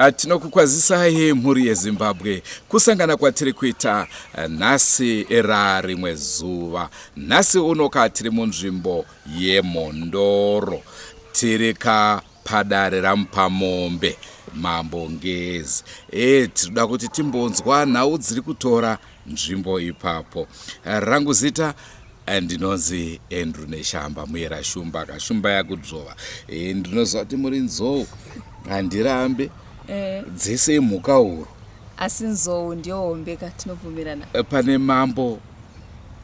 Tinokukwazisai mhuri yeZimbabwe kusangana kwatiri kuita nhasi rarimwe zuva. Nhasi unoka tiri munzvimbo yeMhondoro. Tiri ka padare raMupamombe Mambo Ngezi. E, tinoda kuti timbonzwa nhau dziri kutora nzvimbo ipapo. Rangu zita ndinonzi Andrew Neshamba muyera shumba kashumba yakudzvova. E, ndinoziva kuti muri nzou handirambe eh. Dzese imhuka huru asi nzou ndiyo hombe ka tinobvumirana. Pane mambo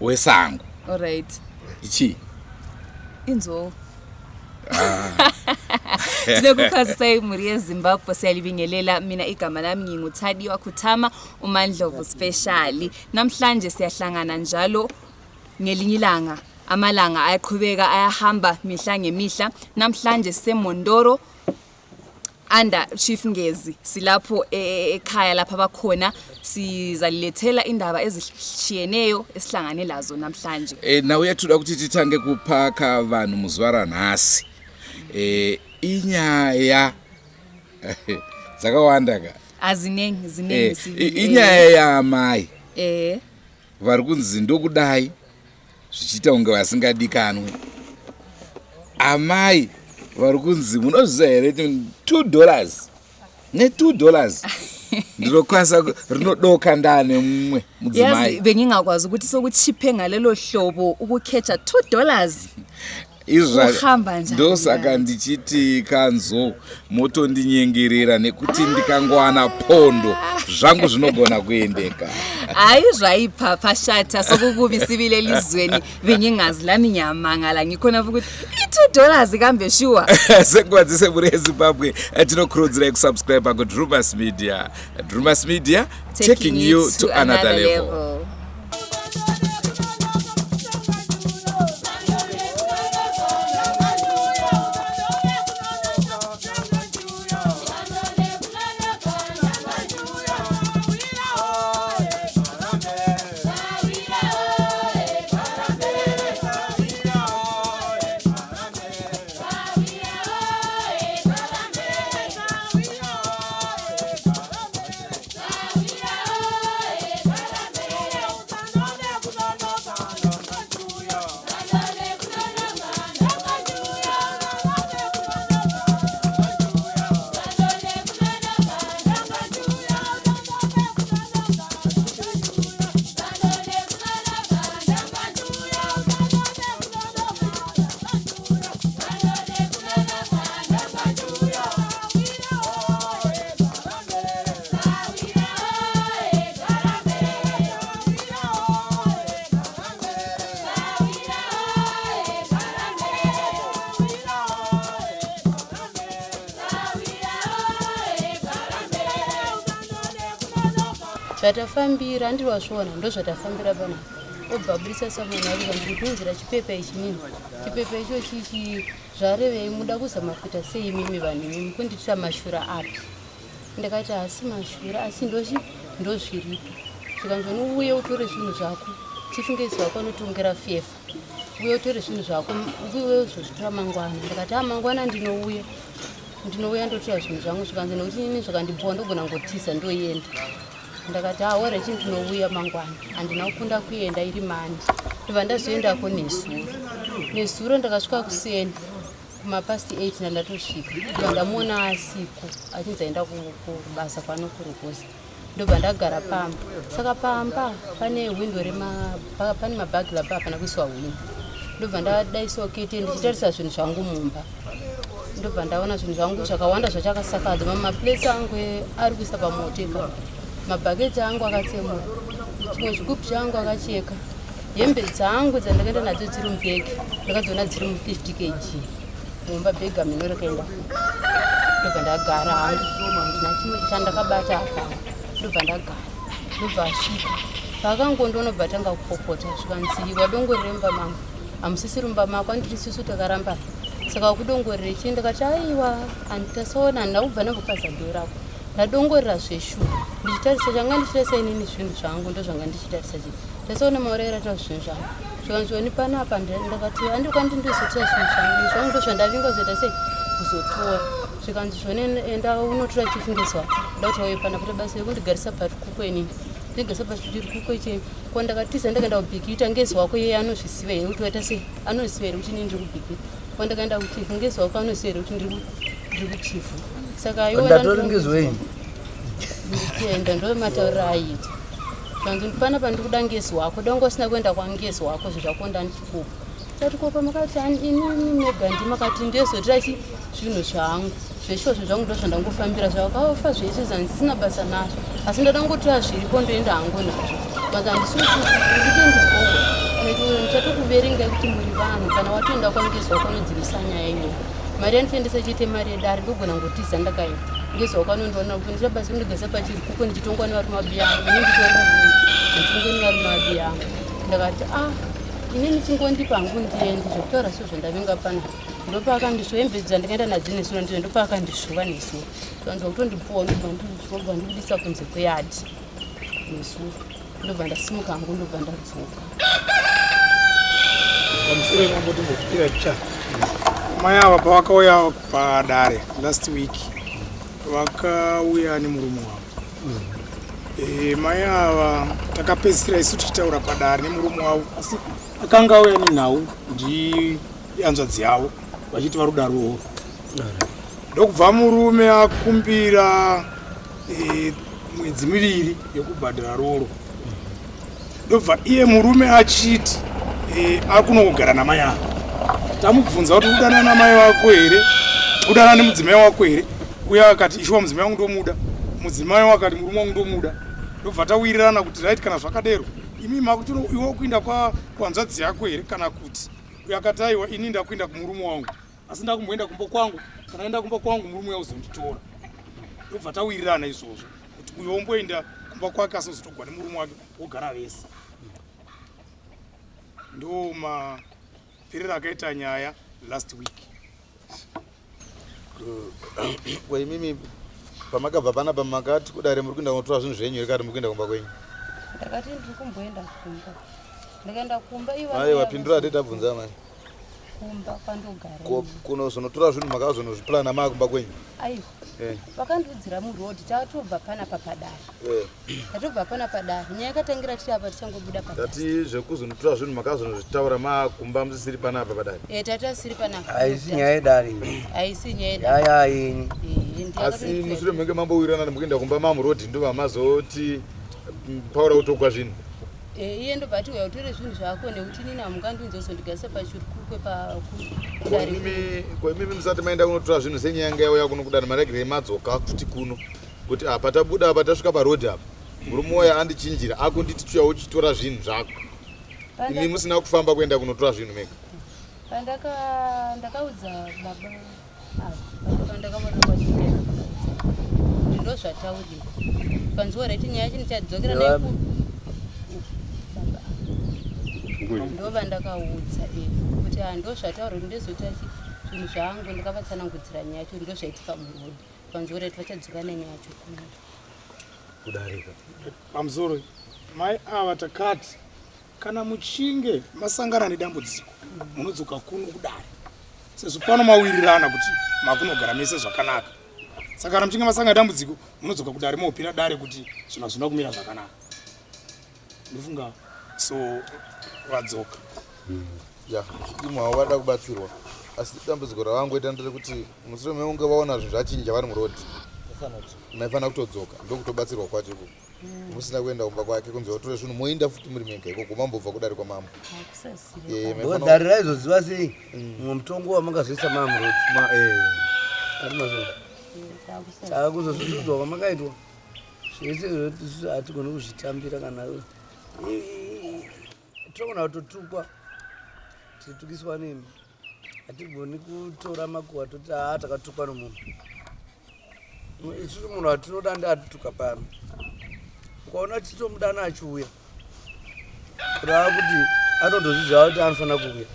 wesango. Alright. Ichii? Inzou. Ah. Tinokukwazisai mhuri yeZimbabwe siyalibingelela mina igama lami nginguThadiwa Khuthama uMandlovu special. Namhlanje siyahlangana njalo ngelinye ilanga amalanga ayaqhubeka ayahamba mihla ngemihla. Namhlanje siseMondoro under Chief Ngezi silapho e, e, ekhaya lapha abakhona sizalilethela indaba ezishiyeneyo esihlangane lazo namhlanje. E, nhau yatinoda kuti titange kupaka vanhu muzuva ranhasi e, inyaya dzakawanda ka azinengi zinengi e, inyaya yaamai e. vari kunzi ndokudai zvichiita kunge vasingadikanwe amai vari kunzi munozviziva here $2 ne$2 ndinokwanisa rinodoka ndaane mumwe mudzimai bengingakwazi ukuthi sokuchiphe ngalelo hlobo ukukhetha $2 Kuhamba njani Ndosaka ndichiti kanzo motondinyengerera nekuti ndikangowana pondo zvangu zvinogona kuendeka. Hayi zvaipa pashata sokukubi sibili elizweni bengingazi lami ngiyamangala ngikhona ukuthi i-$2 kambe shuwa. Senguva dzese mhuri yeZimbabwe tinokurudzirai kusubscribe kuDrumas Media. Drumas Media taking, taking you to another level. level. Zvatafambira andiri wazviona ndozvatafambira panapa obva abudisa samani arikuva ndikuunzira chipepa ichi nini chipepa icho chichi Zvarevei muda kuzama kuita sei imimi vanhu imimi kundiitira mashura api ndakati haasi mashura asi ndochi ndozviripo zvikanzi unouye utore zvinhu zvako chifungezi wako anotongera fefa uye utore zvinhu zvako uye uzozvitora mangwana ndakati a mangwana ndinouya ndinouya ndotora zvinhu zvangu zvikanzi nekuti ini zvakandibhowa ndogona ngotiza ndoenda ndakati ahora chii ndinouya mangwana handina kukunda kuenda iri mandi ndobva ndazoendako nezuro nezuro ndakasvika kuseni kumapast 8 ndandatosvika ndobva ndamuona asiko achinzi aenda kubasa kwanokurukuza ndobva ndagara pamba saka pamba pane hwindo rema pane mabhagila pa hapana kuiswa hwindo ndobva ndadaiswa kete ndichitarisa zvinhu zvangu mumba ndobva ndaona zvinhu zvangu zvakawanda zvachakasakadza mamwe maplates angu ari kuisa pamoto ipapo mabhaketi angu akatsemura chimwe chigubhu changu akacheka hembe dzangu dzandakaenda nadzo dziri mubhegi ndakadziona dziri mu 50 kg mumba bhegi ameno rakaenda ndobva ndagara hangu ndina chimwe chandakabata apa ndobva ndagara ndobva asvika paakangondiona obva atanga kupopota zvikanzi wadongorere mumba mangu hamusisiri mumba mako anditi sisu takarambana saka wakudongorere chii ndikati aiwa anditasaona handina kubva ndambopaza dhoo rako ndadongorera zveshuwa ndichitarisa changa ndichitarisa inini zvinhu zvangu ndozvanga ndichitarisa chii ndasaona maurayira ta zvinhu zvangu zvikanzi oni panapa ndakati andiri kwandi ndozotira zvinhu zvangu zvangu ndozvandavinga zoita sei Kuzotora zvikanzi zvone enda unotora chief ngezi wako nda kuti wauye panapa kuti basa rekundigarisa parikuko inini ndigarisa pachirikuko chei ko ndakatiza ndakaenda kubhikita ngezi wako iye anozviziva here kuti waita sei anoziva here kuti inini ndiri kubhikita ko ndakaenda kuchifu ngezi wako anoziva here kuti ndiri kuchifu saka iwe Ndatori ngezi wenyu. Ndikuenda ndo matauriro aiita kanzi pana pandikuda ngezi wako danga usina kuenda kwangezi wako zvinhu zvako ndandikupa tati kopa makati inini mega ndimakati ndezotira chi zvinhu zvangu zveshuwa zvinhu zvangu ndozvandangofambira zvakafa zvese zandisina basa nazvo asi ndoda ngotora zviripo ndoenda hangu nazvo but handisikuti ndichatokuverengai kuti muri vanhu kana watoenda kwangezi wako unodzivisa nyaya iyoyo mari yanditoendesa chiite mari yedare ndogona ngotiza ndakaenda ngezi wako anondiona kuti ndichabasa kundigasa pachirikuko ndichitongwa nevarume vabiyangu ini nditori murume ndichitongwa nevarume vabiyangu ndakati ah inini chingondipa hangu ndiende zvekutaura so zvandavinga pano ndopaakandishuva hembe dzandikaenda nadzo nesuro ndizo ndopaakandishuva nesuro kanzwa kutondipuwa ndobva ndobva ndibudisa kunze kweyadhi nesuro ndobva ndasimuka hangu ndobva ndadzoka. Pamusoro imambo timbopira picha mai ava pavakauya padare last week vakauya nemurume wavo. Mai ava takapedzisira isu tichitaura padare nemurume wavo, asi akanga auya nenhau ndihanzvadzi yavo vachiti vari kuda rooro. Ndokubva murume akumbira mwedzi miviri yekubhadhara rooro, ndobva iye murume achiti ari kunogara namai ava. Tamubvunza kuti udana namai wako here, udana nemudzimai wako here, uye akati ishuwa mudzimai wangu ndomuda. Mudzimai wakati murume wangu ndomuda. Ndobva tawirirana kuti right, kana zvakadero imi makuti iwe kuinda kuhanzvadzi yako here kana kuti uyo akati aiwa, ini ndakuinda kumurume wangu, asi ndakumboenda kumba kwangu, kana enda kumba kwangu murume uya uzonditora. Ndobva tawirirana izvozvo kuti uyo omboenda kumba kwake asi ozotogwa nemurume wake wogara vese. Ndo maperero akaita nyaya last week. Kwaimimi pamakabva panapa makati kudare muri kuenda kunotora zvinhu zvenyu here, kati muri kuenda kumba kwenyu? Ndakati ndiri kumboenda kumba, ndikaenda kumba ivo Aiwa, pindura ati tabvunza mai. Kumba kwandogara. Kunozonotora zvinhu makazonozviplana maa kumba kwenyu? Aiwa. Vakandiudzira murodhi tatobva panapa padare. Tatobva pana padare, nyaya yakatangira tiri apa tichangobuda padare. Tati zvekuzonotora zvinhu makazonozvitaura maakumba musisiri panapa padare? E, tatasiri panapa. Haisi nyaya yedare iyi. Haisi nyaya yedare. Yaya yenyu. Asi mushure menge mambowirirana nemukuenda kumba mamurodhi, ndobva mazoti paura kutogwa zvinhu? Iye ndobva ati uya utore zvinhu zvako nekuti inini hamungandinzi uzondigarisa pachirukukwe pakudare. Koimimi musati maenda kunotora zvinhu senyaya yanga yauya kuno kudare, maregere madzoka futi kuno kuti apa tabuda apa tasvika parodhi apa murume uya andichinjira akunditi chiuya uchitora zvinhu zvako, imi musina kufamba kuenda kunotora zvinhu mega? Pandaka ndakaudza baba ava, baba pandakavona kwachitera kuti ndo zvataurira panzuva reti nyaya yacho ndichadzokera nayo baba ndo vandakaudza kuti ah, ndo zvataura kuti ndezota zvinhu zvangu. Ndakavatsanangudzira nyaya yacho ndo zvaitika murodhi panzuva reti vachadzoka nenyaya yacho kuno. Kudarika. Pamusoro mai ava takati kana muchinge masangana nedambudziko munodzoka kuno kudare, sezvo pano mawirirana kuti makunogara mese zvakanaka. Saka kana muchinge masangana dambudziko munodzoka kudare mopira dare kuti zvinhu hazvina kumira zvakanaka. Ndofunga so vadzoka. Ya, imwe havo vada kubatsirwa, asi dambudziko ravangoita nderekuti mushure mekunge vaona zvinhu zvachinja vari murodhi maifanira kutodzoka, ndokutobatsirwa kwacho ikoko, musina kuenda kumba kwake kunzi vatore zvinhu moenda futi muri mega ikoko mambobva kudare kwamambo. Dare raizoziva sei mumwe mutongo wamangazoisa maa murodhi? Ati mazona saka kuzozvizudzwa kwamakaitwa zvese izvo hatigoni kuzvitambira, kana tinogona kutotukwa tichitukiswa nemi, hatigoni kutora makuhwa toti haa takatukwa nomunhu. Isusu munhu atinoda ndeatituka pano, ukaona tichitomudana achiuya kureva kuti anondozviziva kuti anofanira kuuya.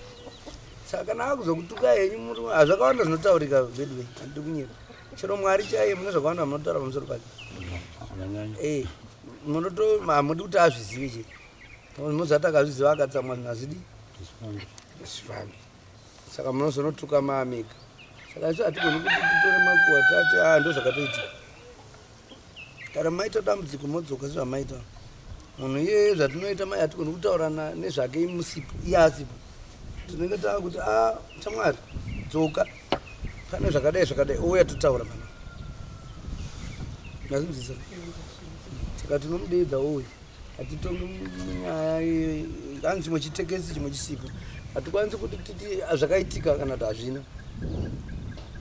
Saka kana akuzokutuka henyu muri hazvakawanda zvinotaurika veduwe, handidi kunyira. Chero Mwari chaiye mune zvakawanda munotaura pamusoro pake. Munoto hamudi kuti azvizive chete, muzati akazviziva akatsamwa zvinhu hazvidi zvifambi, saka munozonotuka maamega. Saka isu hatigoni kuti titore makuhwa tati a ah, ndo zvakatoitika. Kana maita dambudziko modzoka sezvamaita. Munhu iyeye zvatinoita mai hatigoni kutaura nezvake musipo iye asipo. Tinenge taakuti a ah, chamwari dzoka pane zvakadai zvakadai ouya totaura pana. Mazvinzwisisa? Saka tinomudeedza ouya. Hatitongi nyaya hanzi chimwe chitekesi chimwe chisipo. Hatikwanisi kuti titi zvakaitika kana kuti hazvina.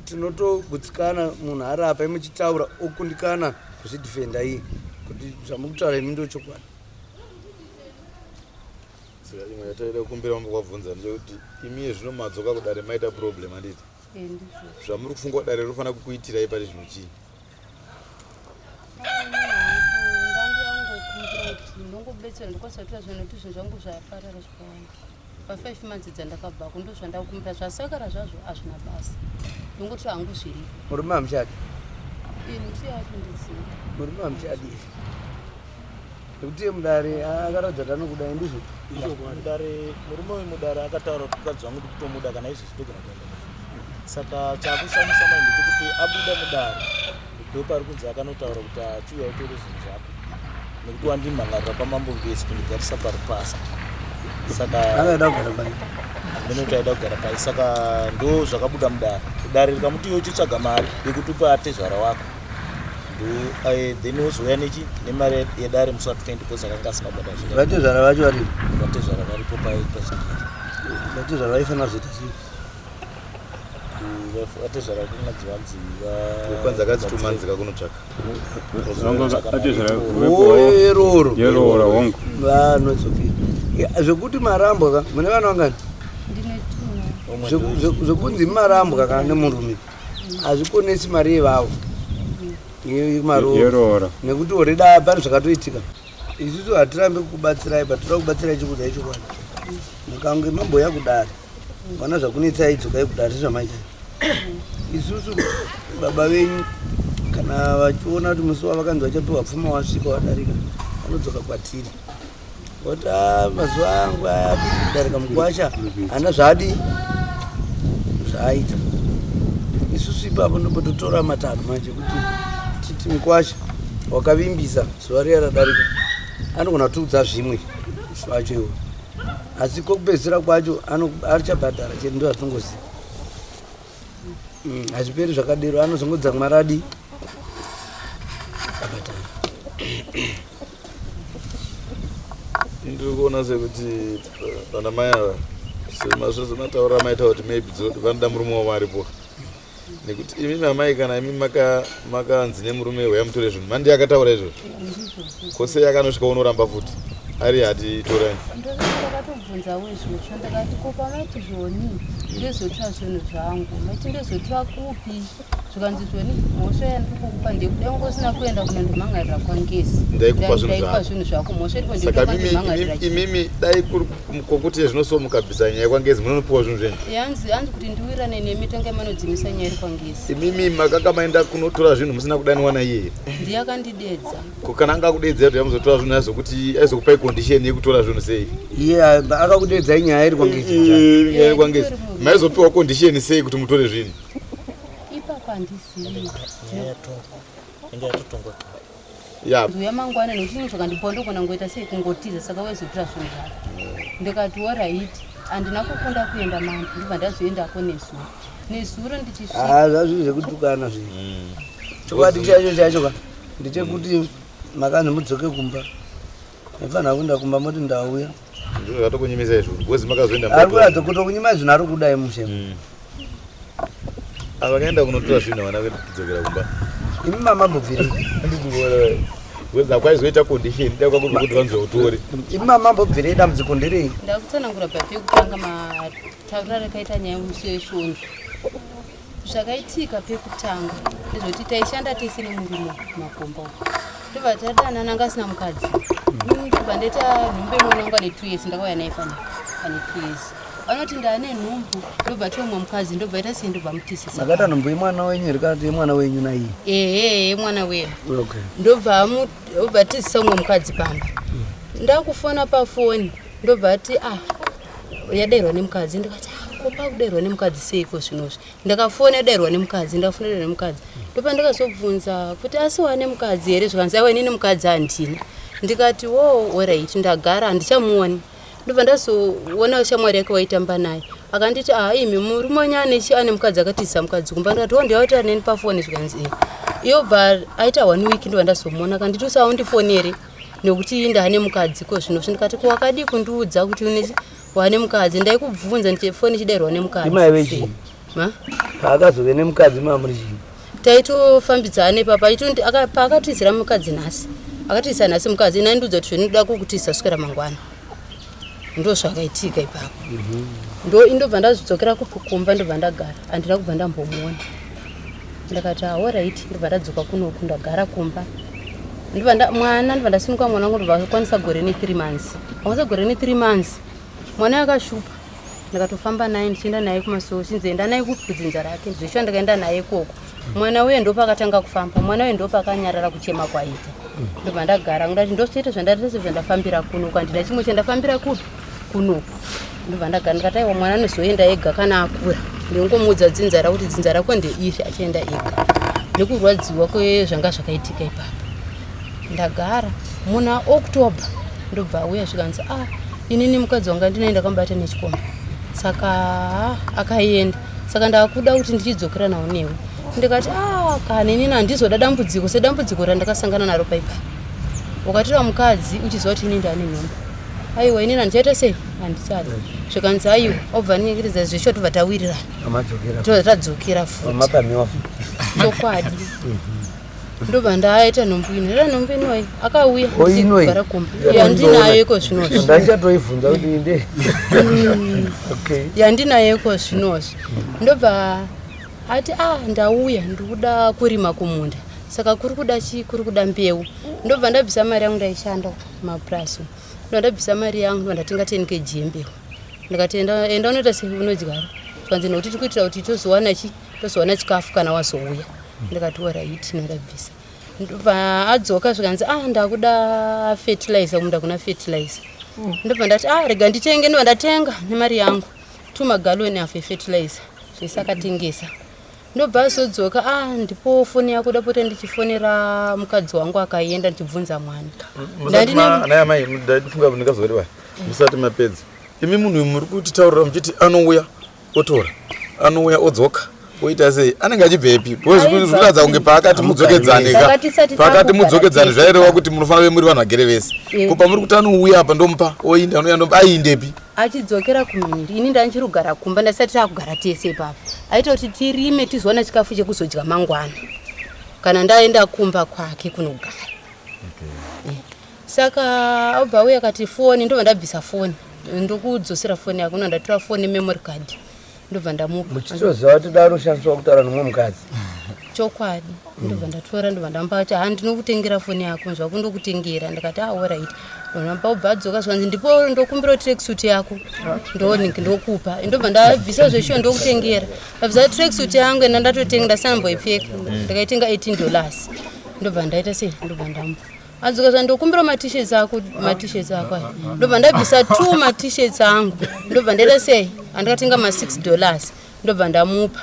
Tinotogutsikana munhu ari apa imuchitaura okundikana kuzvidhifenda iye kuti zvamukutaura imi ndochokwadi. Saka imwe yataida kukumbira mambo kwabvunza ndechekuti imi zvino madzoka kudare maita problem handiti? Zvamuri kufunga dare rinofanira kukuitirai pari zvino chii? Ndongobetsera ndokwanisa kutora zvinhu nekuti zvinhu zvangu zvaparara zvakawanda pa5 months dzandakabvako ndozvandakumbira zvasakara zvazvo hazvina basa ndongotora hangu zviripo. Murume hamuchadi? Ini ndiye atondiziva. Murume hamuchadi nekuti iye mudare akaratidza kuti anokudai ndizvo? Mudare murume uyu mudare akataura kuti mukadzi wangu ndikutomuda kana izvezvi ndogona kuenda naye. Saka chakushamisa manje ndechekuti abuda mudare ndopari kunzi akanotaura kuti achiuya utore zvinhu zvako nekuti wandimhangarira kwamambo Ngezi kundigarisa parupasa. Saka akaida kugara pai amene kuti aida kugara pai saka ndo zvakabuda mudare. Dare rikamuti iwe uchitsvaga mari yekuti upe atezvara wako ndo then wozouya nechi nemari yedare musi wa 20 because akanga asina kubata zviri. Vatezvara vacho varipo? Vatezvara varipo pachigiri. Vatezvara vaifanira kuzoita sei? Vatezvara kungadzi vanzi kwanzi akadzitumanzika kunotsvaka. Atezvara yeroro. Yeroro hongu. Vanotsoki. Zvekuti marambwa ka mune vana vangani? Ndine two. Zvekunzi marambwa ka nemurume. Hazvikonesi mari yevavo. Yeroora. Nekuti already pane zvakatoitika. Isusu hatirambi kukubatsirai but toda kubatsirai chikuudzai chokwadi. Mukange mamboya kudare. Vana zvakunetsai dzokai kudare sezvamaita. Isusu baba venyu kana vachiona kuti musi wavakanzi vachapiwa pfuma wasvika wadarika vanodzoka kwatiri. Voti ah, mazuva angu aya kudarika mukwasha hana zvaadi zvaaita. Isusu ipapo ndopototora matanho manje kuti titi mukwasha wakavimbisa zuva riya radarika anogona kutiudza zvimwe zvacho iwo asi kwekupedzisira kwacho achabhadhara chete ndo zvatinongoziva. Hazviperi zvakadero anozongodza mwari adi abhadhara. Ndiri kuona sekuti vana mai ava sematauriro amaita kuti maybe vanoda murume wavo aripo nekuti imi amai kana imi makanzi nemurume uya mutore zvinhu mandi akataura izvozvo kose akanosvika unoramba futi ari hati torani. Ndakatobvunzawo izvozvo ndakati ko pamaiti zvoni ndezotora zvinhu zvangu maiti ndezotora kupi zvikanzi zvoni mhosva yandiri kukupa ndeyekuti dai usina kuenda kunondomhangarira kwaNgezi Ndaikupa zvinhu zvako. zvinhu zvako mhosva iripo Saka ndeyekuti imimi dai kuri kokuti zvino mukabvisa nyaya kwaNgezi munonopiwa zvinhu zvenyu. Yanzi hanzi kuti ndiwirane nemi tange manodzimisa nyaya iri kwaNgezi. Imimi makanga maenda kunotora zvinhu musina kudaniwa naiye. Ndiye akandidedza. Ko kana anga akudedzai kuti amuzotora zvinhu azokuti aizokupai condition yekutora zvinhu sei? Iye akakudedzai nyaya iri kwaNgezi. Nyaya iri kwaNgezi. Maizopiwa condition sei kuti mutore zvinhu? Ipapo handizivi. Nyaya yatongwa. Inge yatotongwa kare. Ya. Uya mangwana nekuti chinhu chakandipa ndogona kungoita sei kungotiza saka waizotora zvinhu zvako. Ndikati alright handina kukunda kuenda manje ndobva ndazoendako nezuro. Nezuro ndichisvika. Ah, zvazvinhu zvekutukana zvinhu. Chokwadi chacho chacho ka ndechekuti makanzi mudzoke kumba. Maifanira kuenda kumba moti ndauya. Ndizvo zvakatokunyimisa izvo. Because makazoenda Ari kuratidza kuti kunyima zvinhu ari kudai mushe. Vakaenda kunotora zvinhu havana kudzokera kumba. Imi mama mbobvirei. Because hakwaizoita condition dai kwakuri kuti vanzi utore. Imi mama mbobvirei dambudziko nderei? Ndakutsanangura papi yekutanga matauriro arakaita nyaya musi wesvondo. Zvakaitika pekutanga ndezvekuti taishanda tese nemurume kumakomba uko. Ndobva tadanana anga asina mukadzi. Ndobva ndaita nhumbu yemwana wangu ane 2 years ndakauya naye pane ane 2 years. Vanoti ndane nhumbu ndobva tiomwe mukadzi ndobva ita sei ndobva mutizisa. Makaita nhumbu yemwana wenyu here kana kuti yemwana wenyu naiye? Ehe yemwana wedu. Okay. Ndobva ndobva tizisa umwe mukadzi pamba. Ndakufona pafoni ndobva ati ah yadairwa nemukadzi ndikati ah. Ko pakudairwa nemukadzi seiko zvinozvi? Ndakafona dairwa nemukadzi, ndakafona dairwa nemukadzi. Ndopandakazobvunza kuti asi wane mukadzi here? Zvikanzi aiwa inini mukadzi handina. Ndikati wo alright, ndagara handichamuoni. Ndobva ndazoona shamwari yake waitamba naye akanditi ah imi murume wenyu ane chi ane mukadzi akatizisa mukadzi kumba. Ndikati wo ndiyautaura neni pafoni. Zvikanzi e iyo bva aita one week ndobva ndazomuona akanditi usaundifonere nekuti ndane mukadzi ko zvino. Ndikati ko wakadii kundiudza kuti une wane mukadzi? Ndaikubvunza foni ichidairwa nemukadzi. Imai vechii? Ma? Paakazove nemukadzi mamuri chii? Taitofambidzana ipapa paakatizira mukadzi nhasi, akatizisa nhasi mukadzi, ini aindiudza kuti zvinoda kukutiza kuswera mangwana. Ndo zvakaitika ipapo. Ndo indobva ndazvidzokera kumba, ndobva ndagara, handina kubva ndambomuona. Ndakati alright, ndobva ndadzoka kunoku, ndagara kumba. Ndobva mwana, ndobva ndasimuka mwana wangu, ndobva akwanisa gore ne3 months. Akwanisa gore ne3 months, mwana akashupa. Ndakatofamba naye ndichienda naye kumasowe, chinzi enda naye kupi kudzinza rake. Zveshuwa ndakaenda naye ikoko. Mwana uye ndopakatanga kufamba, mwana uye ndopakanyarara kuchema kwaita. Ndobva ndagara ndati ndochete zvandarese zvandafambira kuno, handina chimwe chandafambira kupi kuno. Ndobva ndagara ndikati aiwa mwana anozoenda ega kana akura. Ndingomuudza dzinza rako kuti dzinza rako ndeiri, achaenda ega. Nekurwadziwa kwezvanga zvakaitika ipapo. Ndagara muna October ndobva auya zvikanzi ah inini mukadzi wanga ndinaye ndakamubata nechikomba, saka akaenda, saka ndakuda kuti ndichidzokera nawo newe. Ndikati ah kana inini handizoda dambudziko sedambudziko randakasangana naro paipa. Ukatora mukadzi uchiziva kuti inini ndane nhumbu, aiwa inini handichaita sei, handichada. Zvikanzi aiwa, obva anyengeredza zveshuwa, tobva tawirirana, tobva tadzokera futi. Chokwadi ndobva ndaita nhumbu ino, ndaita nhumbu inoyi akauya kugara kumba yandinayo iko zvinozvi. Ndachatoibvunza kuti inde. Okay. Yandinayo iko zvinozvi. Ndobva ati ah ndauya ndikuda kurima kumunda, saka kuri kuda chii? Kuri kuda mbeu. Ndobva ndabvisa mari yangu, ndaishanda kumapurasi, ndobva ndabvisa mari yangu, ndobva ndatenga 10 kg yembeu. Ndikati enda enda unoita sei, unodyara. Zvikanzi nokuti tikuitira kuti tozowana chi tozowana chikafu kana wazouya. Ndikati alright, ndabvisa. Ndobva adzoka zvikanzi ah ndakuda fertilizer kumunda, kuna fertilizer. Ndobva ndati ah rega nditenge, ndobva ndatenga nemari yangu 2 magaloni afu efertilizer, zvese akatengesa. Ndobva azodzoka ah ndipo foni yako, ndapota ndichifonera mukadzi wangu akaenda ndichibvunza mwana. Anai amai, ndaifunga ndingazoreva musati mapedza. Imi munhu muri kutitaurira muchiti anouya otora, anouya odzoka, oita sei? Anenge achibvepi? Because zvikuratidza kunge paakati mudzokedzane ka, Saka paakati takugara mudzokedzane tese. zvaireva kuti munofanira kuve muri vanhu vagere vese. Ko pamuri kuti anouya apa ndomupa, oinda, anouya ndomupa, aiindepi? Achidzokera kumhiri, ini ndandichiri kugara kumba, ndasati takugara tese ipapo. Aita kuti tirime tizowana chikafu chekuzodya mangwana kana ndaenda kumba kwake kunogara. Saka obva auya akati foni, ndobva ndabvisa foni, ndokudzosera foni yako. Ndatora foni memory card, ndobva ndamupa. Muchitoziva kuti daro ushandiswa kutaura nomumwe mukadzi. Chokwadi, ndobva ndatora, ndobva ndamupa kuti ha ndinokutengera foni yako, zvako ndokutengera. Ndikati ah alright, ndobva ubva adzoka zvikanzi ndipo ndokumbira tracksuit yako, ndoniki ndokupa. Ndobva ndabvisa zveshuwa, ndokutengera, ndabvisa tracksuit yangu enda ndatotenga, ndasanamboipfeka, ndakaitenga $18. Ndobva ndaita sei, ndobva ndamupa. Adzoka zva ndokumbira matishets ako, matishets ako aya. Ndobva ndabvisa two matishets angu, ndobva ndaita sei, andakatenga ma$6, ndobva ndamupa,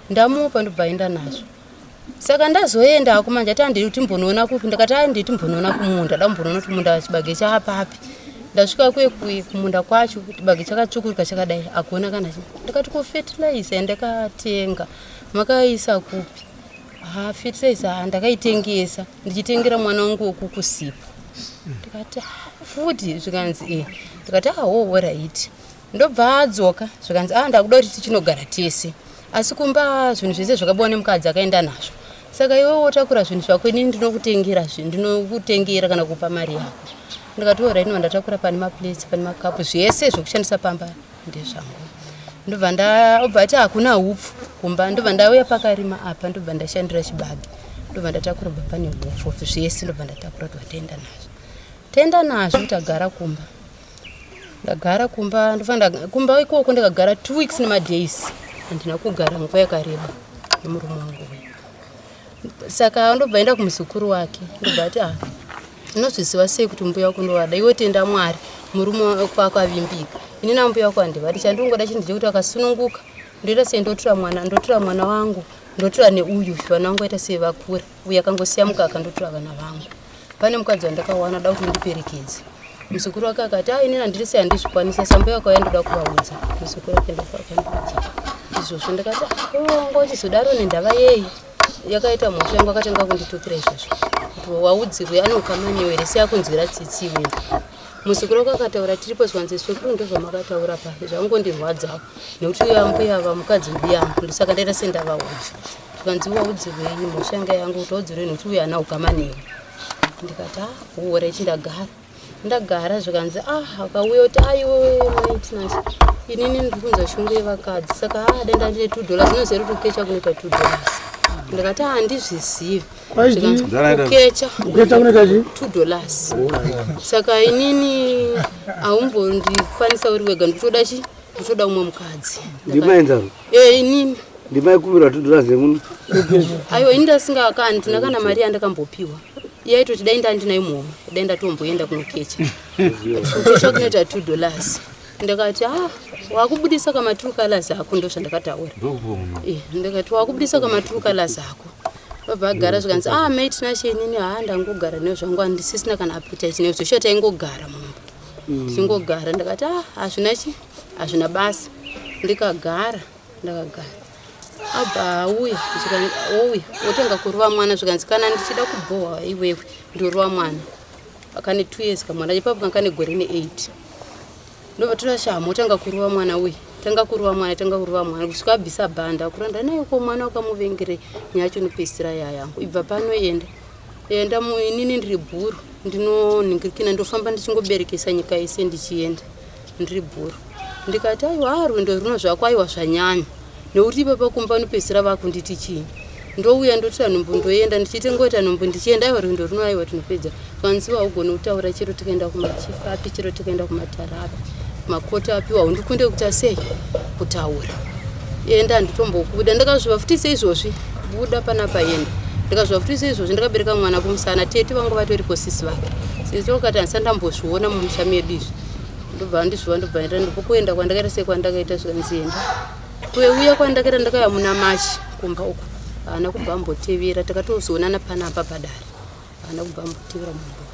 ndamupa, ndobva aenda nazvo. Saka ndazoendako manje, ati handidi timbonoona kupi? Ndakati handidi timbonoona kumunda, da kumbonoona kuti munda chibage chaapapi. Ndasvika kuye kumunda kwacho, chibage chakatsvukuruka chakadai, akuona kana chimwe. Ndakati ko fertilizer yandakatenga makaisa kupi? Ha fertilizer ha ndakaitengesa ndichitengera mwana wangu wekukusipo. Ndikati "Ah, futi?" Zvikanzi e. Ndikati aho alright. Ndobva adzoka zvikanzi ah ndakuda kuti tichinogara tese, asi kumba zvinhu zvese zvakabiwa nemukadzi akaenda nazvo, saka iwe wotakura zvinhu zvako, inini ndinokutengera zvinhu, ndinokutengera kana kupa mari yako. Ndikati alright. Ndobva ndatakura, pane maplates, pane makapu, zvese zvekushandisa pamba ndezvangu. Ndobva ndaobva ati hakuna hupfu kumba. Ndobva ndauya pakarima apa, ndobva ndashandira chibage, ndobva ndatakura, bva pane hupfu zvese, ndobva ndatakura, tobva taenda nazvo, taenda nazvo, tagara kumba. Ndagara kumba, ndofanira kumba ikoko ndakagara 2 weeks nemadays, handina kugara nguva yakareba nemurume wangu uyu. Saka ndobva enda kumuzukuru wake, ndobva ati ah unozviziva sei kuti mbuya wako ndovada? Iwe tenda Mwari, murume wako akavimbika. Ini nambuya wako handivadi, chandinongoda chinhu chekuti akasununguka ndoita sei, ndotora mwana, ndotora mwana wangu, ndotora neuyu, vana vangu vaita sei vakura, uyu akangosiya mukaka ndotora vana vangu. Pane mukadzi wandakawana da kuti ndiperekedze muzukuru wake akati a inini handiri sei handizvikwanisa sambuya wakauya ndoda kuvaudza muzukuru wake ndoakandiudza izvozvo ndikati wanga uchizodaro nendava yei yakaita mhosva yangu akatanga kunditukira izvozvo kuti waudzirwe anokama newe here sei akunzwira tsitsi iwewe muzukuru wako akataura tiripo zvanzi sekuru ndozvamakataura pa zvangondirwadzawo nekuti uyo ambuya ava mukadzi mbiyangu ndosaka ndaita sendavaudza zvikanzi waudzirwei mhosva yanga yangu kuti waudzirwei nekuti uyo ana ukama newe ndikati ah huora ichi ndagara ndagara zvikanzi ah akauya kuti aiwe maitinasi inini ndiri kunzwa shungu yevakadzi saka ah denda ndine two dollars unoziva kuti kukecha kunoita two dollars ndikati ah handizvizivi kukecha kukecha kunoita chii two dollars saka inini haumbondikwanisa uri wega ndikutoda chi ndikutoda umwe mukadzi ndimaenzaro e inini ndimaikumbirwa two dollars yemuno aiwa ini ndasingaka handina kana mari yandakambopiwa yaitoti dai ndandinayo muhomwe dai ndatomboenda kunokecha kukecha kunoita two dollars ndakati ah wakubudisa kamatrue colors ako ndozvandakataura eh, ndakati wakubudisa kamatrue colors ako vabva vagara zvikanzi ah mai tinashe inini haa ndangogara neyo zvangu handisisina kana appetite neyo zveshuwa taingogara mumba tichingogara ndakati ah hazvina chi hazvina basa ndikagara ndakagara abva auya ouya otanga kurova mwana zvikanzi kana ndichida kubhohwa iwewe ndorova mwana akane two years kamwana ipapo kanga kane gore ne8 ndobva tora shamhu otanga kurova mwana uyu tanga kurova mwana tanga kurova mwana kusvika abvisa bhanda akuranda naye ko mwana wakamuvengerei nyaya yacho inopedzisira yayangu ibva pano enda enda inini ndiri bhuru ndinonhingirikina ndofamba ndichingoberekesa nyika yese ndichienda ndiri bhuru ndikati aiwa ah, rwendo runo zvako aiwa zvanyanya nekuti ipapa kumba unopedzisira vakunditi chii ndouya ndotora nhumbu ndoenda ndichitengoita nhumbu ndichienda aiwa rwendo runo aiwa tinopedza kwanzi haugoni kutaura chero tikaenda kumachief api chero tikaenda kumatara api makoti apiwa haundikunde kuita sei kutaura enda handitombokuda ndakazviva futi seizvozvi buda panapa enda ndikazviva futi seizvozvi ndakabereka mwana kumusana tete vangu vatoripo sisi vake sisi vakati handisati ndambozviona mumusha medu izvi ndobva ndizviva ndobva ndaenda ndokuenda kwandakaita sei kwandakaita zvikanzi enda kuuya kwandakaita ndakauya muna machi kumba uku haana kubva ambotevera takatozoonana panapa padare haana kubva ambotevera mumba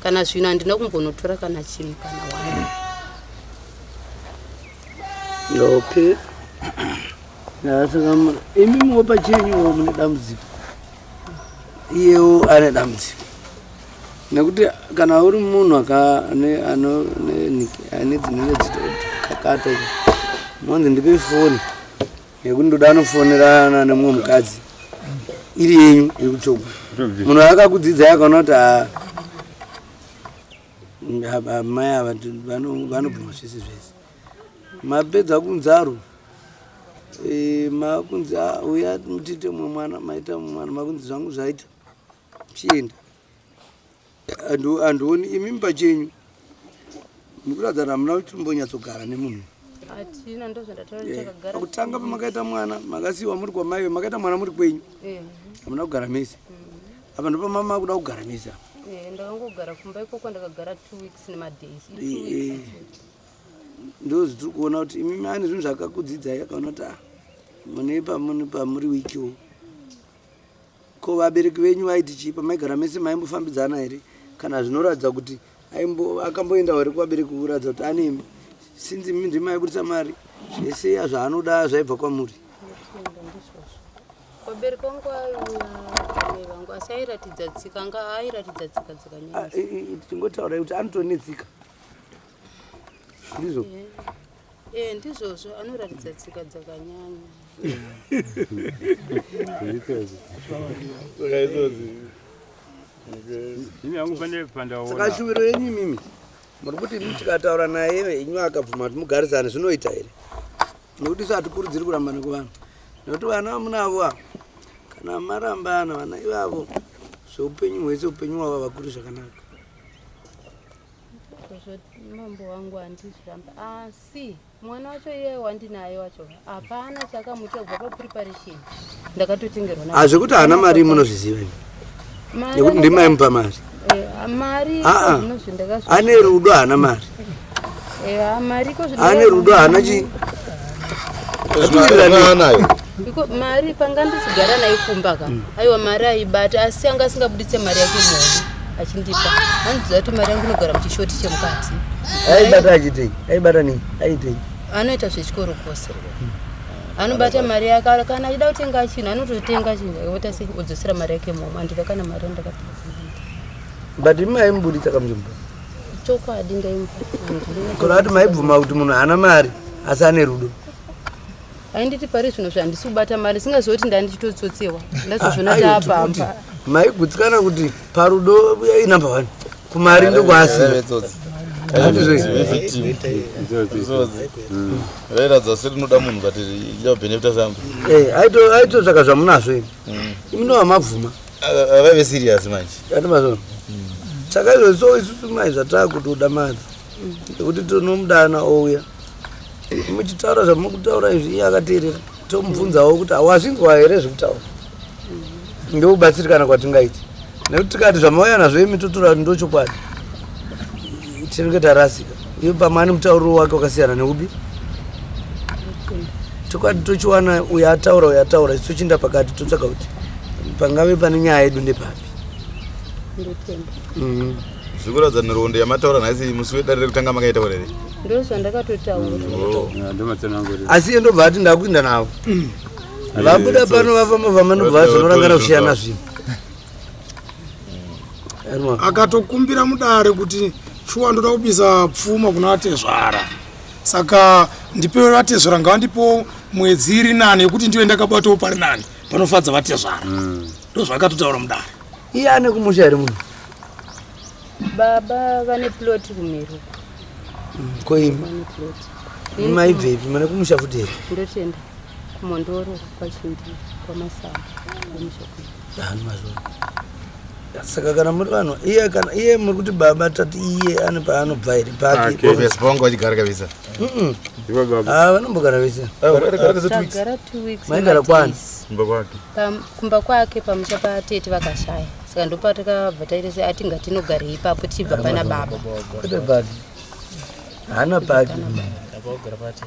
kana zvino handina kumbonotora kana chinhu kana one okay saka imimiwo pachenyuwo mune dambudziko iyewo ane dambudziko nekuti kana uri munhu ane dzinenge dzichikakata monzi ndipe foni nekuti ndoda anofonerana nemumwe mukadzi iri yenyu iri kutogwa munhu akakudzidzai akaona kuti mai ava vanobvuma zvese zvese mapedza kunzaro e, makunzi ah, uya mutiite mumwe mwana maita mumwe mwana makunzi zvangu zvaita chienda andioni imi pachenyu mukuratidza kuti hamuna kutombonyatsogara nemunhu hatina ndozvandataura pakutanga pamakaita mwana makasiiwa muri kwamaiwe makaita mwana muri kwenyu eh. hamuna kugara mese mm. apa ndopamama kuda kugara mese apa eh, ndakangogara kumba ikoko ndakagara two weeks nemadays eh, ndozvitiri kuona kuti imi ane zvinhu zvakakudzidzai akaona kuti ah, mune pamuri wikiwo Ko vabereki venyu vaiti chii pamaigara mese maimbofambidzana here kana zvinoratidza kuti akamboendawo here kuvabereki kuratidza kuti ane since imi ndimi maibudisa mari zvese zvaanoda zvaibva kwamuri vabereki vangu aiuya mai vangu asi airatidza tsika anga airatidza tsika dzakanyanya ah, tingotaurai kuti anotori netsika ndizvo Eh, ndizvozvo anoratidza tsika dzakanyanya. Saka shuviro yenyu imimi muri kuti imi tikataura naye henyu akabvuma kuti mugarisane zvinoita here nekuti isu hatikurudziri kurambana kwevanhu nekuti vana vamunavo ava kana marambana vana ivavo zveupenyu hwese upenyu hwavo havakuri zvakanaka Mambo wangu handizviramba asi mwana wacho iye wandinaye wacho hapana chakamuita kubva papreparation ndakatotengerwa na hazvekuti haana mari munozviziva imi nekuti ndimaimupa mari eh, mari ane rudo haana mari Eya, mari iko zvino- Ane rudo haana chii. Anayo. Iko mari panga ndichigara naye kumba ka aiwa mari aibata asi anga asingabuditse mari yake muhomwe achindipa andiziva kuti mari yangu inogara muchishoti chemukati. Aibata achitei? Aibata nei? Aitei? Anoita zvechikoro kose, anobata mari yake. Kana achida kutenga chinhu anototenga chinhu, ota sei, odzosera mari yake muhomwe. Handida kana mari yandakapiwa. But imi maimubuditsa kamuchimba? Chokwadi, ndaimupa. Kora kuti maibvuma kuti munhu haana mari asi ane rudo? Ainditi pari zvino zvandisi kubata mari, singazivi kuti ndandichitotsotsewa. Ndazozvona Aiwa, tikuti taapapa. Maigutsikana kuti parudo inumber one, kumari ndokwaasina. Vairatidza serinoda munhu, but ichabenefita sambe. Eh, aitotsvaka zvamunazvo imi. Imi ndova mabvuma. Vaive serious manje. Ati mazona. Saka izvo so isusu mai zvatakutoda madza nekuti tinomudana ouya muchitaura zvamukutaura izvi, iye akateerera, tomubvunzawo kuti wazvinzwa here zvekutaura, ndokubatsirikana kwatingaiti. Nekuti tikati zvamauya nazvo imi totora kuti ndochokwadi, tinenge tarasika. Iye pamwe ane mutauriro wake wakasiyana neupi. Chokwadi tochiwana uyo ataura, uyo ataura, isu tochinda pakati, totsvaga kuti pangave pane nyaya yedu ndepapi. Ndotenda. Zvikuratidza nhoroondo yamataura nhasi, musi wedare rekutanga makaitaura here? Ndo zvandakatotaura. Asi iye ndobva ati ndakuinda navo. Vabuda pano, vafamba famba, ndobva vazonorangana kusiyana zvinhu. Akatokumbira mudare kuti shuwa ndoda kubisa pfuma kuna vatezvara, saka ndipewo vatezvara, ngavandipewo mwedzi iri nani yekuti ndive ndakabatawo pari nani panofadza vatezvara. Ndozvaakatotaura mudare. Iye ane kumusha here munhu? Baba vane plot kuMeru. Ko imi? Vane plot. Maibvepi? Mane kumusha futi here? Ndotenda, kuMondoro, kwaChindi, kwaMasamba, kumusha kwedu. Hani mazuva. Saka kana muri vanhu, iye, kana iye muri kuti baba, tati iye ane paanobva here pake? Obvious, pavanga vachigara kabisa. Ah, vanombogara vese. Tagara 2 weeks. Maigara kwani? Kumba kwake. Kumba kwake, pamusha patete vakashaya, saka ndopatakabva taita se ati ngatinogare ipapo tichibva pana baba. Kwete pake, haana pake. Apagara patete.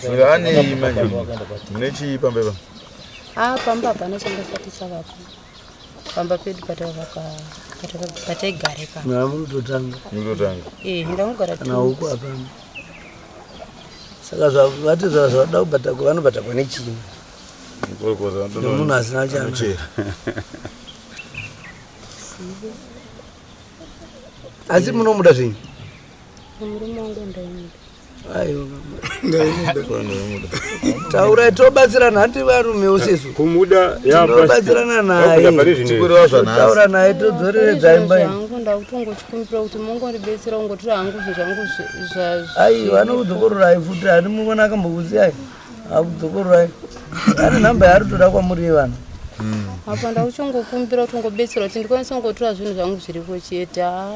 Saka anei manje? Mune chii pamba ipa? A, pamba hapana changa chati chavapo pamba pedu patavaka, pataigara ipapo. Muri kutotanga. Mukutotanga. Eh, ndangogara Kana 2 huku weeks. hapana. Saka zvavatezvara zvavada kubhatakwa, vanobhatakwa nechii nemunhu asina chana? Anochera. Asi munomuda zvenyu? Murume wangu ndaimuda. Aiwa, taurai, tobatsirana, handi varume sesu. Kumuda. Tinobatsirana naye, totaura naye, todzoreredza imba iyi. Zvangu ndakutongochikumbira kuti mungondibetsera kungotora hangu zvinhu zvangu Aiwa, anokudzokorerai futi. Hani mumona akambokusiyai, akudzokororai, ane nhamba yaari kutoda kwamuri yevana. Apa ndakuchongokumbira kuti ungobetsera kuti ndikwanise kungotora zvinhu zvangu zviripo chete. Ah.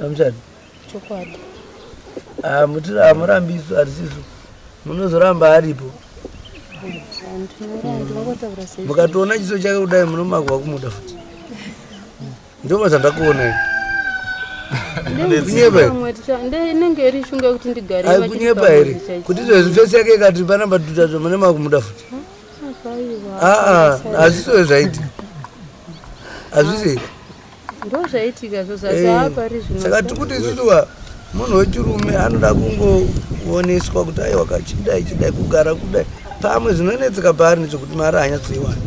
Amuchati? Chokwadi. Hamurambisu, hatisisu munozoramba aripo. Ndinongotaura sei? Mukatoona chiso chake kudai, munomakwa kumuda futi. Ndoma zvandakuona ini. Kunyepa here? Inenge iri shungu yekuti ndigare. Ai, kunyepa here kuti izvezvi face yake ikati panamba tutato, mune makumuda futi? Aa, hazisiwo zvaiti, hazvisi. Ndo zvaitika zvo zvazvaapari zvino. Saka tikuti isusuwa munhu wechirume anoda kungooneswa kuti aiwa, kachidai chidai, kugara kudai. Pamwe zvinonetseka paari ndechekuti mari haanyatsoiwani,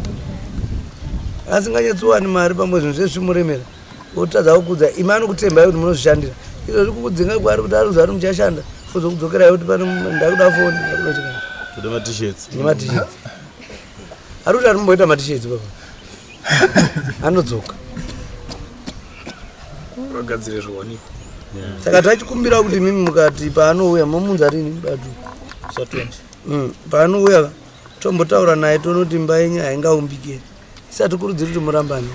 asinganyatsoiwani mari, pamwe zvinhu zvezvimuremera, otadza kukudza. Imi anokutembai kuti munozvishandira. Izvozvi kukudzinga kwaari kuti ari kuziva kuti muchashanda, fozokudzokerai kuti pane ndakuda foni, ndakuda chikani. Toda maT-shirts. NemaT-shirts. Ari kuti arimboita maT-shirts papa anodzoka. Vagadzire zviwanikwa. Saka tachikumbira kuti mimi mukati paanouya momunza rini batu. Sa 20. Paanouya tombotaura naye, tonoti imba yenyu haingaumbiki, isati kurudziri kuti murambane.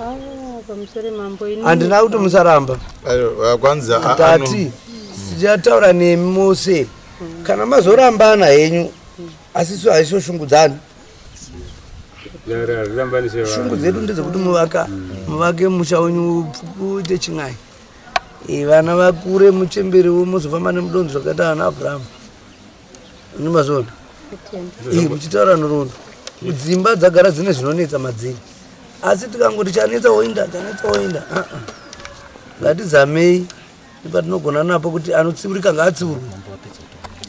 Ah, pamusoro mambo, ini Handina kuti musaramba. Aiwa, kwanza Tati tichataura nemi mose kana mazorambana henyu, asi so haisoshungudzani. Dare harirambanise vanhu. Shungu dzedu ndedzekuti muvaka muvake musha wenyu uite chin'ai. Eh, vana vakure muchemberewo muzofamba nemudonzo zvakaita ana Abraham. Unomazviona? Eh, muchitaura nhoroondo. Dzimba dzagara dzine zvinonetsa madziri. Asi tikangoti chanetsa woinda, chanetsa woinda. Ah ah. Ngatizamei nepatinogona napo kuti anotsiurika ngaatsiurwe.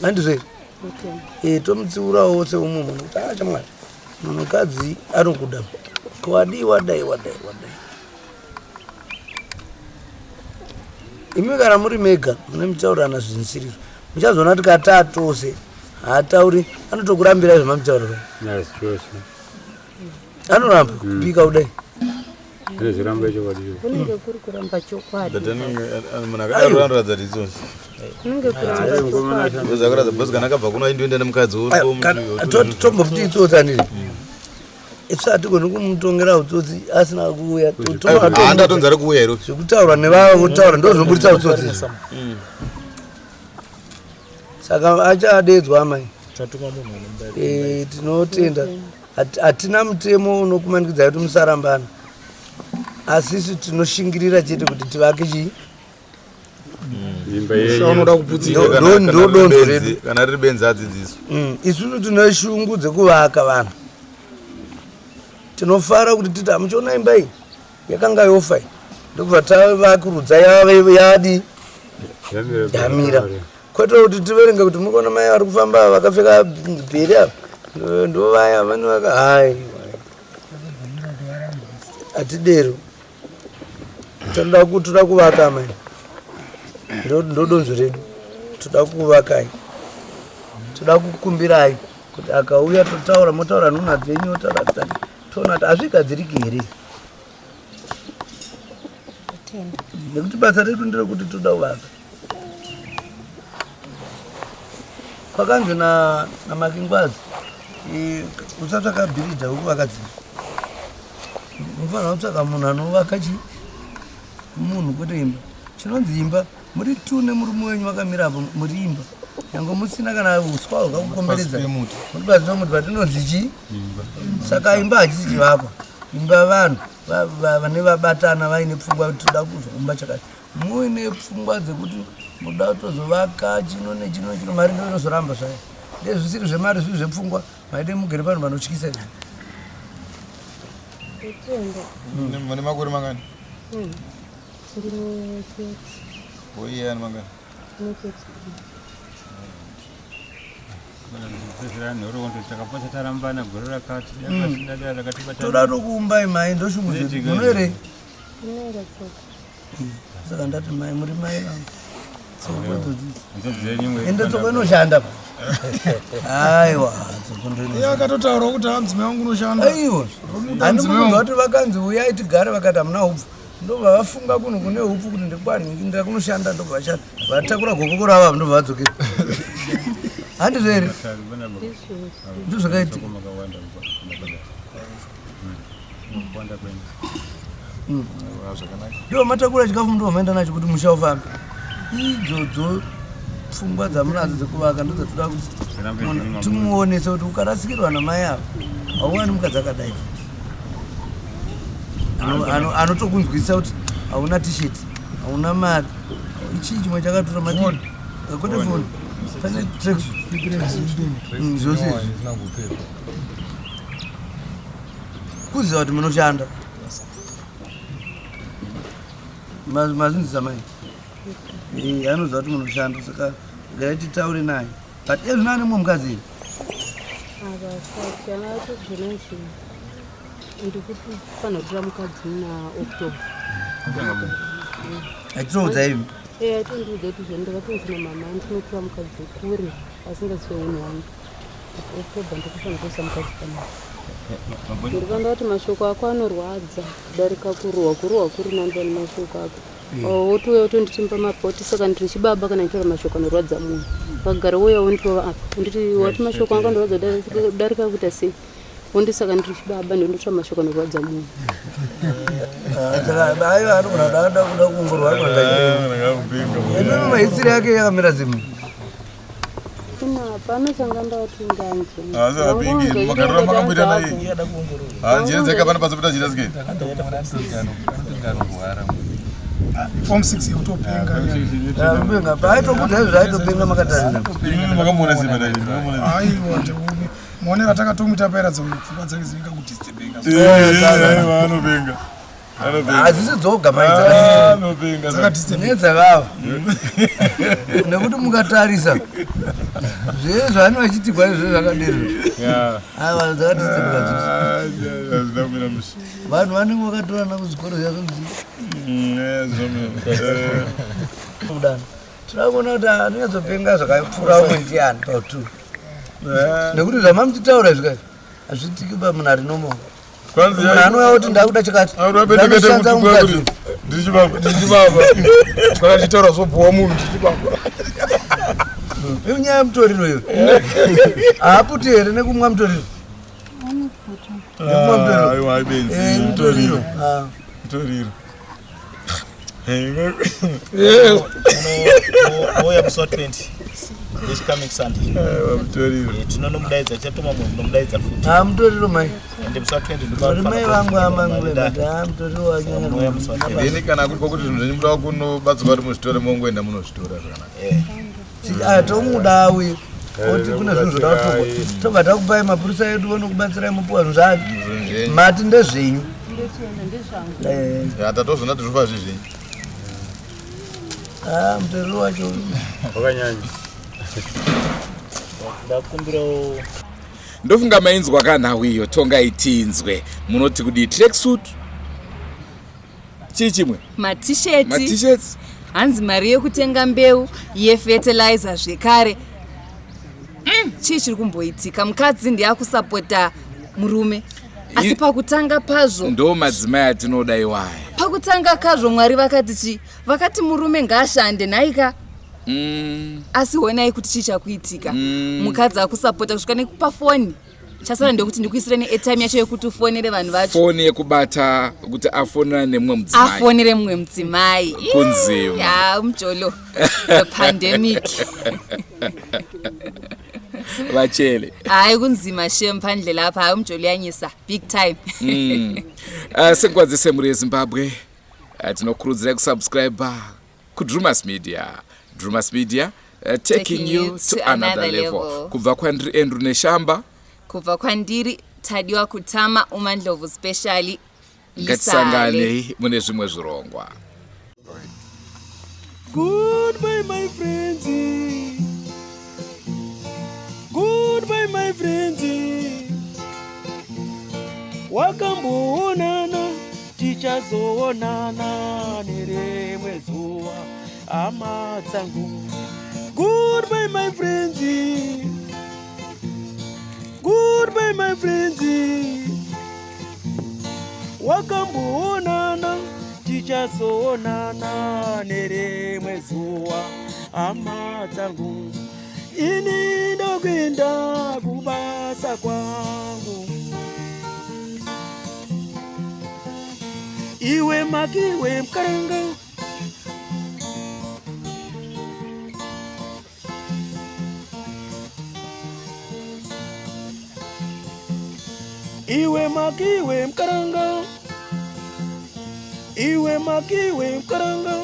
Handizvo here? Eh, tomutsiurawo seumwe munhu kuti ah shamwari munhukadzi anokuda. Ko wadii wadai wadai wadai. Imi kana muri mega mune muchitaurirana zvinisirizvo. Muchazoona kuti kataa tose haatauri anotokurambirai zvamamutaurira. Yes, chose. Anoramba kupika kudai. Anozviramba chokwadi. Kunenge kuri kuramba chokwadi. Munhu akadaro anoratidza kuti itsotsi. Kunenge kuramba chokwadi. Because akaratidza because kana akabva kuno aindoenda nemukadzi Tomboti itsotsi aniri. Isu hatigoni kumutongera utsotsi asina kuuya. Handatonzi ari kuuya here? Zvekutaurwa nevava votaura ndo zvinoburitsa utsotsi. Saka achadeedzwa amai. Chatuma munhu anomba. Eh, tinotenda. Hatina mutemo unokumanikidzai kuti musarambana. Asi isu tinoshingirira chete kuti tivake chii? Imba yenyu. Unoda kuputsika. Ndo donzo redu. Kana riri benzi adzidziswe. Isusu tine shungu dzekuvaka vanhu. Tinofara kuti titi hamuchiona imba iyi yakanga yofa iyi. Ndokubva tavakurudza yave yadi yamira. Kwete kuti tiverenge kuti muri kuona mai vari kufamba vakapfeka bheri ava. Ndo vaya vanovaka hai. Hatidero. Tinoda toda kuvaka mai. Ndo donzvo redu. Toda kuvakai. Toda kukumbirai kuti akauya totaura motaura nhunha dzenyu otaura dzake. Toona kuti hazvigadziriki here. Nekuti basa redu nderekuti toda kuvaka. Kwakanzi na naMakingwazi usatsvaka bhiridha wekuvaka dzimba. Unofanira kutsvaka munhu anovaka chi munhu kwete imba. Chinonzi imba muri two nemurume wenyu vakamira apo muri imba. Nyange musina kana uswa hwakakukomberedza. Muri pasi pemuti but inonzi chii? Saka imba hachisi chivakwa. Imba vanhu vane vabatana vaine pfungwa kuti toda kuzoumba chakati. Muine pfungwa dzekuti muda kutozovaka chino nechino nechino mari ndo inozoramba zvayo. Ndezvisiri zvemari zviri zvepfungwa maide mugere panhu panotyisa izvi. Mune makore mangani? Ndine 30. Oiye ane mangani? Ndine 30. Kupedzera nhoroondo takapotsa tarambana gore rakati dai rakatibata. Toda tokuumbai mai ndoshungu dzedu. Munoerei? Ndinoera tsoko. Saka ndati mai muri mai vangu. Tsoko idzodzidzi. Dzenyu Ende tsoko inoshanda pa. Aiwa tsoko ndo Iye inoshanda. akatotaura kuti haa mudzimai wangu unoshanda. Aiwa. Ndomuda Handi mudzimai munhu wangu. vati vakanzi uyai tigare vakati hamuna hupfu. Ndobva vafunga kunhu kune hupfu kuti ndekwanhingi ndira kunoshanda ndobva vashanda. Vatakura gokoko ravo ava ndobva vadzokera. Handizvo here? Ndozvakaitika. Ndivo matakura chikafu ndivo maenda nacho kuti musha ufambe. Idzodzo pfungwa dzamunadzo dzekuvaka ndodzatoda kuti timuonese kuti ukarasikirwa namai ava hauwani mukadzi akadai. Anotokunzwisisa kuti hauna t-shirt, hauna mari. Ichii chimwe chakatora mati kwete foni. Pane tracksuit. Zvose izvi. Kuziva kuti munoshanda. Mazinzisa mai. Eh, anoziva kuti munoshanda saka regai titaure naye. But ezvino ane mumwe mukadzi here? Havasati anatozvona izvi. Ndikufanira kutora mukadzi muna October. Achitoudza imi. Eh, atondiudza kuti zvoni ndakatonzi namama ndinotora mukadzi kure asingazive unhu hwangu. October ndikufanira kuisa mukadzi panapa. Ndikanda kuti mashoko ako anorwadza kudarika kurohwa kurohwa kuri nani pane mashoko ako. Wotouya wotonditimba mapoti saka ndiri chibaba kana ndichitaura mashoko anorwadza munhu. Vagara wouya wondirova apa. Nditi wati mashoko anga anorwadza kudarika kuita sei? Wondi saka ndiri chibaba ndondotaura mashoko anorwadza munhu. Saka aiwa anogona kuda kuda kuongororwa kwanga. Imi mahisiri yake yakamira zimwe. Handina, hapana changa ndati ndanzwa. Asi apingi magariro makamboita naye. Ah, njira dzake hapana padzopinda njira dzake. Form 6 yekutopenga. Kupenga paaitokuda izvo aitopenga makatarira. Imimi makamuona sei madai? Makamuona. Aiwa, muonera takatomuita pairatidza kuti pfungwa dzake dzinenge kudistebeka. Eh, aiwa anopenga. Anopenga. Hadzisi dzoga mai Anopenga. nedzakava nekuti mukatarisa zvee zvaanenge achiitigwa izvo zvakadero Yeah. aiwa dzakadistebeka dzose. Ah, hazvina kumira mushe. Vanhu vanenge vakatorana kuzvikoro zvazvonzi Eh, kudana tinoda kuona kuti anonyatsopenga zvakapfuura umwe ndiani pautu nekuti zvamamuchitaura izvi kaizvi hazviitiki pamunhu ari normal. Kwanzi Munhu anouya kuti ndakuda chakati ndandoshandisa mukadzi uyu. Ndichibaba. Ndichibaba. Kana chitaura zvobhowa munhu ndichibaba. Inyaya yemutoriro iyo. Haaputi here nekumwa mutoriro? Nekumwa mutoriro. Aiwa ibenzi. Eh, mutoriro. Ah. Mutoriro. Ouya musi wa20 this coming Sunday. Mutoriro. Eh, Tinonomudaidza tichatuma munhu kunomudaidza futi. Ah, mutoriro mai. Ende musi wa20 Uri mai vangu amangwe but ah mutoriro wanyanya. Then kana kuri kwakuti zvinhu zvenyu muda kunobatsirwa kuti muzvitore mongoenda munozvitora zvakanaka. Ah, tomuda auye. Oti kune zvinhu zvoda kutorwa. Tobva takupai mapurisa edu vonokubatsirai mupuwa zvinhu zvacho. Mati ndezvenyu. Ndochienda ndezvangu. Eh, Ya tatozvona tiri zvezvenyu. ah mutoriro wacho. Wakanyanya. Ndakumbirawo Ndofunga mainzwa kanhau iyo, tongai tinzwe. Munoti kudii? Tracksuit? Chii chimwe? Matisheti. Matishets? Hanzi mari yekutenga mbeu yefetilizer zvekare. Chii chiri kumboitika? Mukadzi ndiye akusapota murume. Asi pakutanga pazvo, Ndo madzimai atinoda iwaya. pakutanga kazvo Mwari vakati chi? Vakati murume ngaashande nhaika. Asi honai kuti chii chakuitika. Mukadzi akusapota kusvika nekupa foni. Chasara ndekuti ndikuisire neairtime yacho yekuti ufonere vanhu vacho. Foni yekubata kuti afonera nemumwe mudzimai. Afonere mumwe mudzimai. Kunzima. Ya, umjolo. The pandemic. Vachele. Hayi kunzima shem phandle lapha, hayi umjolo uyanyisa big time. Senguva dzese mhuri yeZimbabwe, tinokurudzirai kusubscribe kuDrumas Media. Drumas Media, taking you to another level. Kubva kwandiri Andrew Neshamba, Kubva kwandiri Tadiwa Kutama, uMandlovu specially. Ngatisanganei mune zvimwe zvirongwa. Goodbye, my friends. Goodbye, my friends. Wakamboonana, tichazoonana nerimwe zuva, hama dzangu. Goodbye, my friends. Goodbye, my friends. Wakamboonana, tichazoonana nerimwe zuva, hama dzangu. Ini ndokuenda kubasa kwangu. Iwe makiwe mukaranga. Iwe makiwe mukaranga. Iwe makiwe mukaranga.